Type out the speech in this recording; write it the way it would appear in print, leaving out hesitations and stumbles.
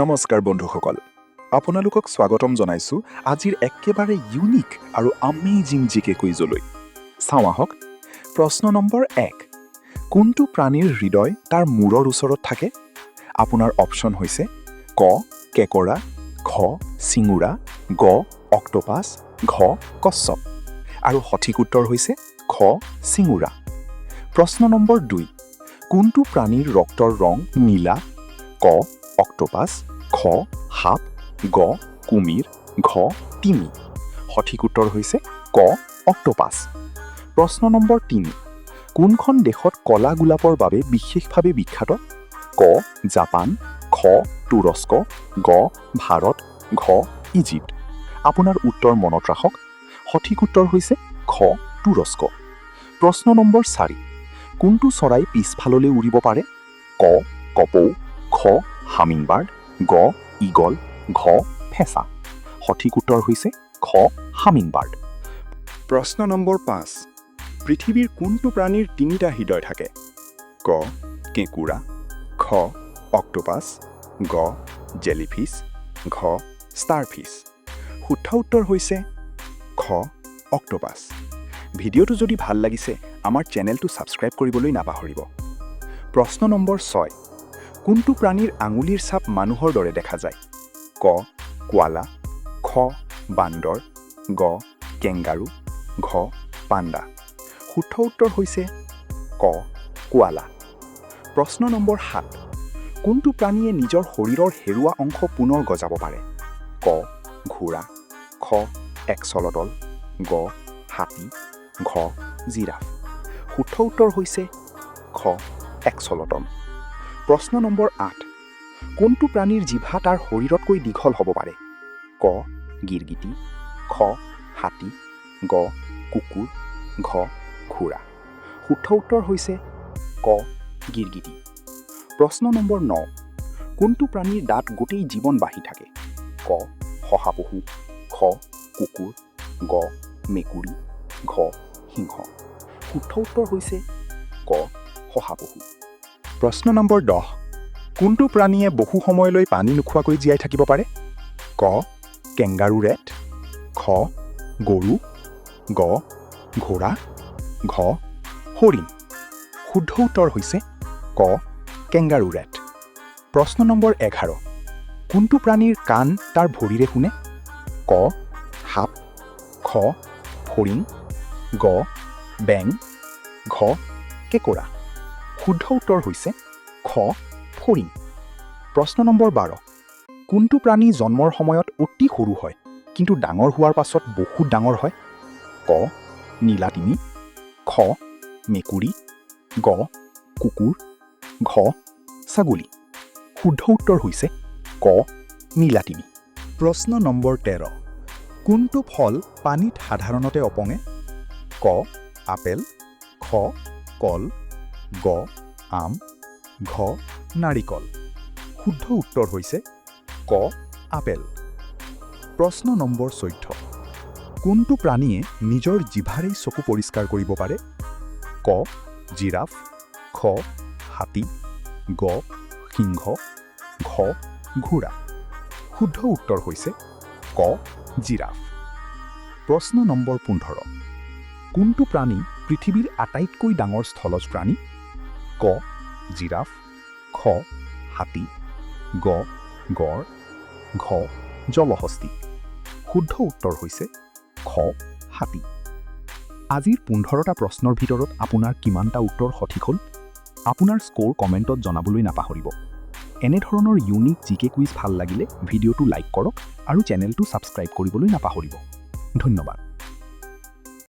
নমস্কাৰ বন্ধুসকল, আপোনালোকক স্বাগতম জনাইছোঁ আজিৰ একেবাৰে ইউনিক আৰু আমেজিং জিকে কুইজলৈ। চাওঁ আহক। প্ৰশ্ন নম্বৰ 1: কোনটো প্ৰাণীৰ হৃদয় তাৰ মূৰৰ ওচৰত থাকে? আপোনাৰ অপশ্যন হৈছে ক কেকৰা, খ চিঙুৰা, গ অক্টোপাছ, ঘ কচ্ছপ। আৰু সঠিক উত্তৰ হৈছে খ চিঙুৰা। প্ৰশ্ন নম্বৰ 2: কোনটো প্ৰাণীৰ ৰক্তৰ ৰং নীলা? ক অক্টোপাছ, খ সাপ, গ কুমিৰ, ঘ তিমি। সঠিক উত্তৰ হৈছে ক অক্টোপাছ। প্ৰশ্ন নম্বৰ 3: কোনখন দেশত কলা গোলাপৰ বাবে বিশেষভাৱে বিখ্যাত? ক জাপান, খ তুৰস্ক, গ ভাৰত, ঘ ইজিপ্ত। আপোনাৰ উত্তৰ মনত ৰাখক। সঠিক উত্তৰ হৈছে খ তুৰস্ক। প্ৰশ্ন নম্বৰ 4: কোনটো চৰাই পিছফাললৈ উৰিব পাৰে? ক কপৌ, খ হামিংবাৰ্ড, গ ইগল, ঘ ফেঁচা। সঠিক উত্তৰ হৈছে খ হামিংবাৰ্ড। প্ৰশ্ন নম্বৰ 5: পৃথিৱীৰ কোনটো প্ৰাণীৰ তিনিটা হৃদয় থাকে? ক কেঁকুৰা, খ অক্টোপাছ, গ জেলিফিছ, ঘ ষ্টাৰফিছ। শুদ্ধ উত্তৰ হৈছে খ অক্টোপাছ। ভিডিঅ'টো যদি ভাল লাগিছে, আমাৰ চেনেলটো ছাবস্ক্ৰাইব কৰিবলৈ নাপাহৰিব। প্ৰশ্ন নম্বৰ 6: কোনটো প্ৰাণীৰ আঙুলিৰ ছাপ মানুহৰ দৰে দেখা যায়? ক কোৱালা, খ বান্দৰ, গ কেংগাৰু, ঘ পাণ্ডা। শুদ্ধ উত্তৰ হৈছে ক কোৱালা। প্ৰশ্ন নম্বৰ 7: কোনটো প্ৰাণীয়ে নিজৰ শৰীৰৰ হেৰুৱা অংশ পুনৰ গজাব পাৰে? ক ঘোঁৰা, খ এক্সলটল, গ হাতী, ঘ জিৰাফ। শুদ্ধ উত্তৰ হৈছে খ এক্সলটল। প্ৰশ্ন নম্বৰ 8: কোনটো প্ৰাণীৰ জিভা তাৰ শৰীৰতকৈ দীঘল হ'ব পাৰে? ক গিৰগিটি, খ হাতী, গ কুকুৰ, ঘ ঘোঁৰা। শুদ্ধ উত্তৰ হৈছে ক গিৰগিটি। প্ৰশ্ন নম্বৰ 9: কোনটো প্ৰাণীৰ দাঁত গোটেই জীৱন বাঢ়ি থাকে? ক শহাপহু, খ কুকুৰ, গ মেকুৰী, ঘ সিংহ। শুদ্ধ উত্তৰ হৈছে ক শহাপহু। প্ৰশ্ন নম্বৰ 10: কোনটো প্ৰাণীয়ে বহু সময়লৈ পানী নোখোৱাকৈ জীয়াই থাকিব পাৰে? ক কেংগাৰু ৰেট, খ গৰু, গ ঘোঁৰা, ঘ হৰিণ। শুদ্ধ উত্তৰ হৈছে ক কেংগাৰু ৰেট। প্ৰশ্ন নম্বৰ 11: কোনটো প্ৰাণীৰ কাণ তাৰ ভৰিৰে শুনে? ক সাপ, খ ফৰিং, গ বেং, ঘ কেঁকোৰা। শুদ্ধ উত্তৰ হৈছে খ ফৰিং। প্ৰশ্ন নম্বৰ 12: কোনটো প্ৰাণী জন্মৰ সময়ত অতি সৰু হয়, কিন্তু ডাঙৰ হোৱাৰ পাছত বহুত ডাঙৰ হয়? ক নীলা তিমি, খ মেকুৰী, গ কুকুৰ, ঘ ছাগলী। শুদ্ধ উত্তৰ হৈছে ক নীলা তিমি। প্ৰশ্ন নম্বৰ 13: কোনটো ফল পানীত সাধাৰণতে ওপঙে? ক আপেল, খ কল, গ আম, ঘ নাৰিকল। শুদ্ধ উত্তৰ হৈছে ক আপেল। প্ৰশ্ন নম্বৰ 14: কোনটো প্ৰাণীয়ে নিজৰ জিভাৰেই চকু পৰিষ্কাৰ কৰিব পাৰে? ক জিৰাফ, খ হাতী, গ সিংহ, ঘ ঘোঁৰা। শুদ্ধ উত্তৰ হৈছে ক জিৰাফ। প্ৰশ্ন নম্বৰ 15: কোনটো প্ৰাণী পৃথিৱীৰ আটাইতকৈ ডাঙৰ স্থলজ প্ৰাণী? ক জিৰাফ, খ হাতী, গ গড়, ঘ জলহস্তী। শুদ্ধ উত্তৰ হৈছে খ হাতী। আজিৰ 15টা প্ৰশ্নৰ ভিতৰত আপোনাৰ কিমানটা উত্তৰ সঠিক হ'ল? আপোনাৰ স্ক'ৰ কমেণ্টত জনাবলৈ নাপাহৰিব। এনেধৰণৰ ইউনিক জিকে কুইজ ভাল লাগিলে ভিডিঅ'টো লাইক কৰক আৰু চেনেলটো ছাবস্ক্ৰাইব কৰিবলৈ নাপাহৰিব। ধন্যবাদ।